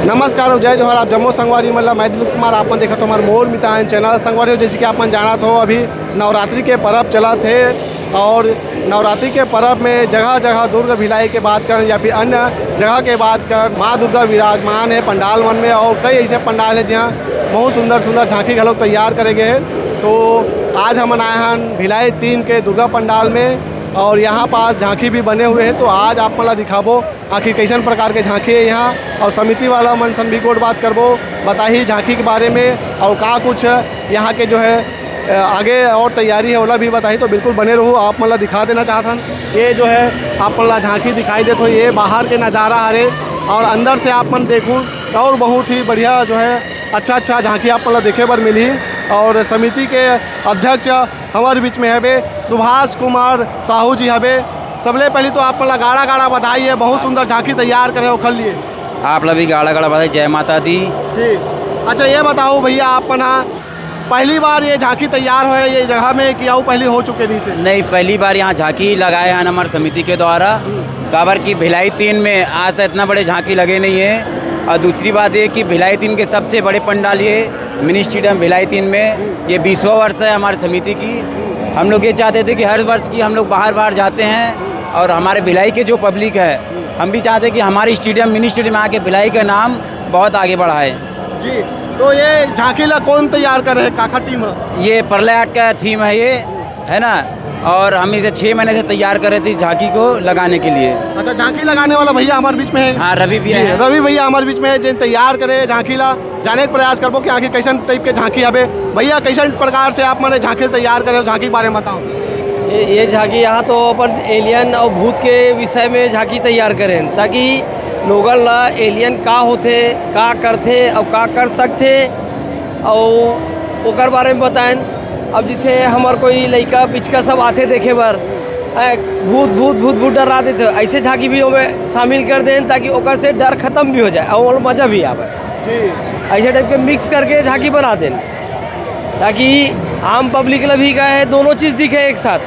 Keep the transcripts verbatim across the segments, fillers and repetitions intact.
नमस्कार अउ जय जोहार, आप जम्मो संगवारी मन ला। मैं दिलीप कुमार, आप मन देखत हो हमर मोर मितान चैनल। संगवारी हो, जैसे कि आप मन जानत हो, अभी नवरात्रि के परब चलत हे और नवरात्रि के परब में जगह-जगह दुर्ग भिलाई के बात करन या फिर अन्य जगह के बात करन, माँ दुर्गा विराजमान हे पंडाल मन में और कई ऐसे पंडाल हे, जहाँ बहुत सुंदर-सुंदर झांकी घलोक तैयार करे गए हे। तो आज हमन आए हन भिलाई तीन के दुर्गा पंडाल में और यहाँ पास झांकी भी बने हुए हे। तो आज आप मन ला दिखाबो आखिर कैसन प्रकार के झांकी हे यहाँ, और समिति वाला मन सन भी गोठ बात करबो, बताही झांकी के बारे में और का कुछ यहाँ के जो है, अ, आगे और तैयारी हे, ओला भी बताही। तो बिल्कुल बने रहू, आप मन ला दिखा देना चाहत हन। ये जो है आप मन ला झांकी दिखाई देत हो, ये बाहर के नज़ारा हरे, और अंदर से आप मन देखू तो और बहुत ही बढ़िया जो है अच्छा अच्छा झांकी आप मन ला देखे बर मिलही। और समिति के अध्यक्ष हमर बीच में हवे सुभाष कुमार साहू जी हवे। सबले पहली तो आप मन ला गाड़ा गाड़ा बधाई हे, बहुत सुंदर झांकी तैयार करे ओखर लिए। आप ला भी गाड़ा गाड़ा बधाई, जय माता दी। जी, अच्छा ये बताओ भैया, आप मन हा पहली बार ये झांकी तैयार होए ये जगह में कि अउ पहली हो चुके रहिसे? नहीं, पहली बार यहाँ झांकी लगाए हैं हमारे समिति के द्वारा। काबर कि भिलाई तीन में आज तक इतना बड़े झांकी लगे नहीं है। और दूसरी बात ये कि भिलाई तीन के सबसे बड़े पंडाल ये मिनी स्टेडियम भिलाई तीन में ये बीसवाँ वर्ष है हमारी समिति की। हम लोग ये चाहते थे कि हर वर्ष की हम लोग बाहर बाहर जाते हैं और हमारे भिलाई के जो पब्लिक है, हम भी चाहते हैं कि हमारे स्टेडियम, मिनी स्टेडियम में आके भिलाई का नाम बहुत आगे बढ़ाए। जी, तो ये झांकी ला कौन तैयार करे हे, काखर टीम हे? ये प्रलय आर्ट का थीम है ये, है ना? और हम इसे छः महीने से तैयार कर रहे थे झांकी को लगाने के लिए। अच्छा, झांकी लगाने वाला भैया हमारे बीच में है। हाँ, रवि भैया जी, है। रवि भैया हमारे बीच में है, जिन तैयार करे झांकी ला। जाने के प्रयास करबो कि आखिर कैसन टाइप के झांकी हवे। भैया, कैसन प्रकार से आप मन झांकी तैयार करे हो, झांकी के बारे में बताओ। ये, ये झांकी यहाँ तो अपन एलियन और भूत के विषय में झांकी तैयार करें, ताकि लोगन ला एलियन का होथे, का करथे और का कर सकथे, और ओकर बारे में बताएं। अब जैसे हमार कोई लइका पिचका सब आथे देखे बर, "ए, भूत, भूत, भूत, भूत" डरा देथे, ऐसे झांकी भी ओमे शामिल कर दें, ताकि ओकर से डर खत्म भी हो जाए और ओला मजा भी आवे। जी। ऐसे टाइप के मिक्स करके झांकी बना दें, ताकि आम पब्लिक ला भी का है, दोनों चीज़ दिखे एक साथ।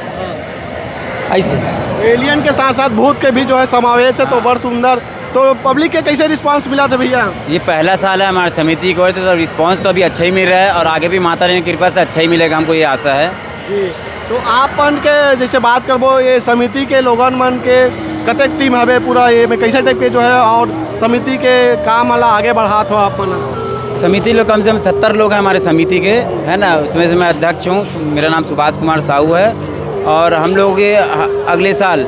ऐसे एलियन के साथ साथ भूत के भी जो है समावेश है, तो बड़ सुंदर। तो पब्लिक के कैसे रिस्पांस मिला था भैया? ये पहला साल है हमारे समिति को, तो रिस्पांस तो अभी अच्छा ही मिल रहा है और आगे भी माता रानी की कृपा से अच्छा ही मिलेगा, हमको ये आशा है। जी, तो आप मन के जैसे बात करबो, ये समिति के लोगन मन के कतेक टीम हवे पूरा ये में, कैसे टाइप के जो है और समिति के काम वाला आगे बढ़ात हो आप मन? समिति लोग कम से कम सत्तर लोग हैं हमारे समिति के, है ना, उसमें से मैं अध्यक्ष हूँ। मेरा नाम सुभाष कुमार साहू है और हम लोग ये ह-, अगले साल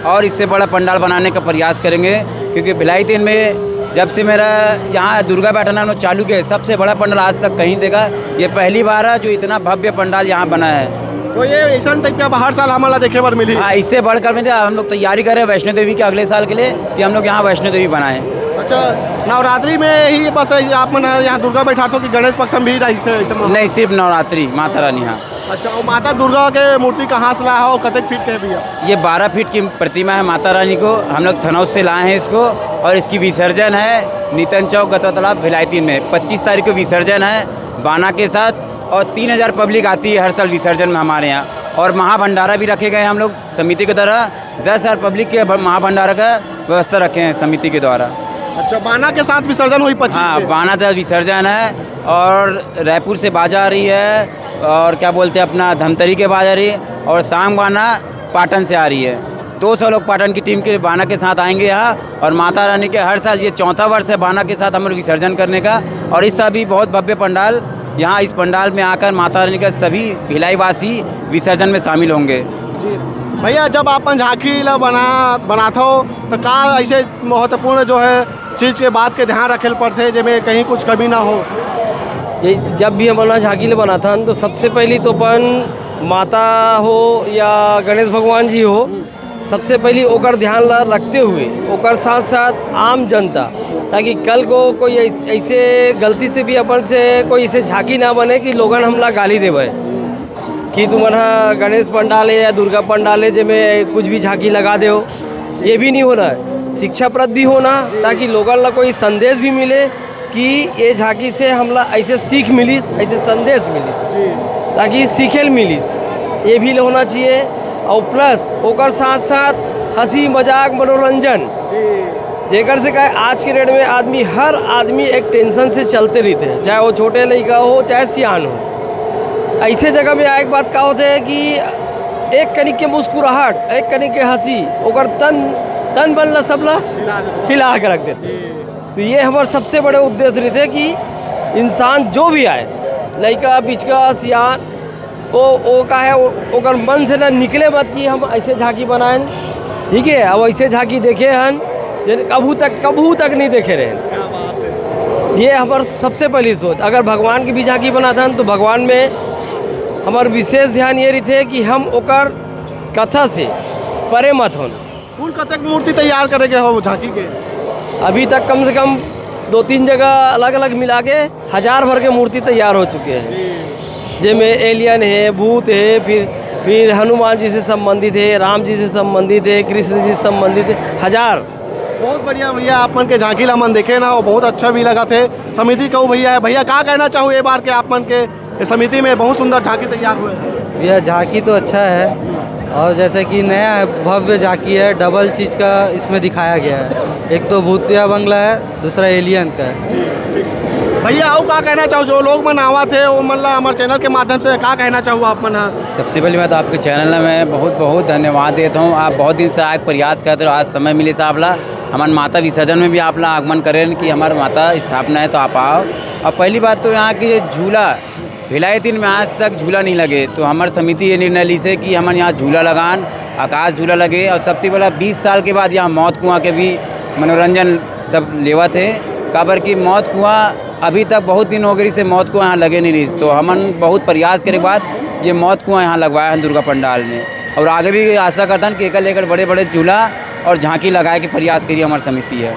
और इससे बड़ा पंडाल बनाने का प्रयास करेंगे, क्योंकि भिलाई तीन में जब से मेरा यहाँ दुर्गा बैठना चालू किया, सबसे बड़ा पंडाल आज तक कहीं देखा, ये पहली बार है जो इतना भव्य पंडाल यहाँ बना है। तो ये ऐसा टाइप का हर साल हमला देखे बर मिली? हाँ, इससे बढ़कर में हम लोग तैयारी कर रहे हैं वैष्णो देवी के अगले साल के लिए, कि हम लोग यहाँ वैष्णो देवी बनाएं। अच्छा, नवरात्रि में ही बस आप मन यहाँ दुर्गा बैठात हो कि गणेश पक्ष में भी रहिथे ऐसे में? नहीं, सिर्फ नवरात्रि माता रानी, हाँ। अच्छा, और माता दुर्गा के मूर्ति कहाँ से लाया हो, कतेक फीट के है भैया? ये बारह फीट की प्रतिमा है माता रानी को, हम लोग थनौद से लाए हैं इसको, और इसकी विसर्जन है नीतन चौक गतवा तालाब भिलाई तीन में। पच्चीस तारीख को विसर्जन है बाना के साथ, और तीन हज़ार पब्लिक आती है हर साल विसर्जन में हमारे यहाँ, और महाभंडारा भी रखे गए हैं हम लोग समिति के द्वारा। दस हज़ार पब्लिक के भ-, महाभंडारा का व्यवस्था रखे हैं समिति के द्वारा। अच्छा, बाना के साथ विसर्जन हुई पच्चीस हाँ, के? बाना का विसर्जन है, और रायपुर से बाजा आ रही है, और क्या बोलते हैं, अपना धमतरी के बाजा आ रही है, और सांग बाना पाटन से आ रही है। दो सौ लोग पाटन की टीम के बाना के साथ आएंगे यहाँ, और माता रानी के हर साल, ये चौथा वर्ष है बाना के साथ हम लोग विसर्जन करने का, और इस साल भी बहुत भव्य पंडाल। यहाँ इस पंडाल में आकर माता रानी का सभी भिलाई वासी विसर्जन में शामिल होंगे। जी भैया, जब अपन झांकी ला बना बनाथो तो का ऐसे महत्वपूर्ण जो है चीज़ के बात के ध्यान रखे ल पड़थे, जेमे कहीं कुछ कमी ना हो? जे-, जब भी हमन ह झांकी ल बनाथन, तो सबसे पहली तो अपन माता हो या गणेश भगवान जी हो, सबसे पहली ओकर ध्यान ला रखते हुए ओकर साथ साथ आम जनता, ताकि कल को कोई ऐस-, ऐसे गलती से भी अपन से कोई ऐसे झांकी ना बने कि लोगन हमला गाली देवे कि तुमन ह गणेश पंडाल है या दुर्गा पंडाल है, जेमे कुछ भी झांकी लगा दे हो। ये भी नहीं होना है, शिक्षाप्रद भी होना, ताकि लोगन ला कोई संदेश भी मिले कि ये झांकी से हमला ऐसे सीख मिलिस, ऐसे संदेश मिलिस, ताकि सीखे ल मिलिस, ये भी होना चाहिए। और प्लस ओकर साथ साथ हंसी मजाक मनोरंजन, जेकर से का हे, आज के डेट में आदमी, हर आदमी एक टेंशन से चलते रहिथे, चाहे वो छोटे लइका हो, चाहे सियान हो। अइसे जगह में आए के बाद का होथे कि एक कनिक के मुस्कुराहट, एक कनिक के हंसी, ओकर तन, तन बन ला, सब ला हिला देथे। हिला के रख देथे। जी। तो ये हमर सबसे बड़े उद्देश्य रहिथे कि इंसान जो भी आए, लइका, पिचका, सियान, वो, वो का हे, वो, ओकर मन से ना निकले मत कि हम अइसे झांकी बनाएन, ठीक हे, अब अइसे झांकी देखे हन, जे कभू तक, कभू तक नहीं देखे रहेन। क्या बात है। ये हमर सबसे पहली सोच। अगर भगवान के भी झांकी बनाथन, तो भगवान में हमर विशेष ध्यान ये रहिथे कि हम ओकर कथा से परे मत होन। कुल कतेक मूर्ति तैयार करे गे हो झांकी के? अभी तक कम से कम दो तीन जगह अलग-अलग मिला के हजार भर के मूर्ति तैयार हो चुके हैं, जेमे alien हे, भूत हे, फिर, फिर हनुमान जी से संबंधित हे, राम जी से संबंधित हे, कृष्ण जी से संबंधित हे, हजार। बहुत बढ़िया भैया, आप मन के झांकी ला मन देखे ना, वो बहुत अच्छा भी लगा थे। समिति कहू भैया हे, भैया का कहना चाहू ये बार के आप मन के ये समिति में बहुत सुंदर झांकी तैयार हुए हैं। भैया, झांकी तो अच्छा है और जैसे कि नया है, भव्य झांकी है, डबल चीज़ का इसमें दिखाया गया है। एक तो भूतिया बंगला है, दूसरा एलियन का है। भैया, अउ का कहना चाहू, जो लोग मन आवत हे, वो मन ला हमर चैनल के माध्यम से का कहना चाहू आप मन ह? सबसे पहली बात, आपके चैनल में बहुत बहुत धन्यवाद देता हूँ। आप बहुत दिन से आए के प्रयास करते रहो, आज समय मिले साहब ला। हमन माता विसर्जन में भी आप ला आगमन करेन कि हमार माता स्थापना है, तो आप आओ। और पहली बात तो यहाँ की झूला, भिलाई तीन में आज तक झूला नहीं लगे, तो हमर समिति ये निर्णय लीस हे कि हमन यहाँ झूला लगान, आकाश झूला लगे। और सबसे पहला बीस साल के बाद यहाँ मौत कुआं के भी मनोरंजन सब लेवत हे, काबर कि मौत कुआं अभी तक बहुत दिन हो गई से मौत कुआं यहाँ लगे नहीं रहिस, तो हमन बहुत प्रयास करे के बाद ये मौत कुआं यहाँ लगवाए हन दुर्गा पंडाल में। और आगे भी आशा करथन कि एकर लेकर बड़े बड़े झूला और झांकी लगाए के प्रयास करी हमर समिति है।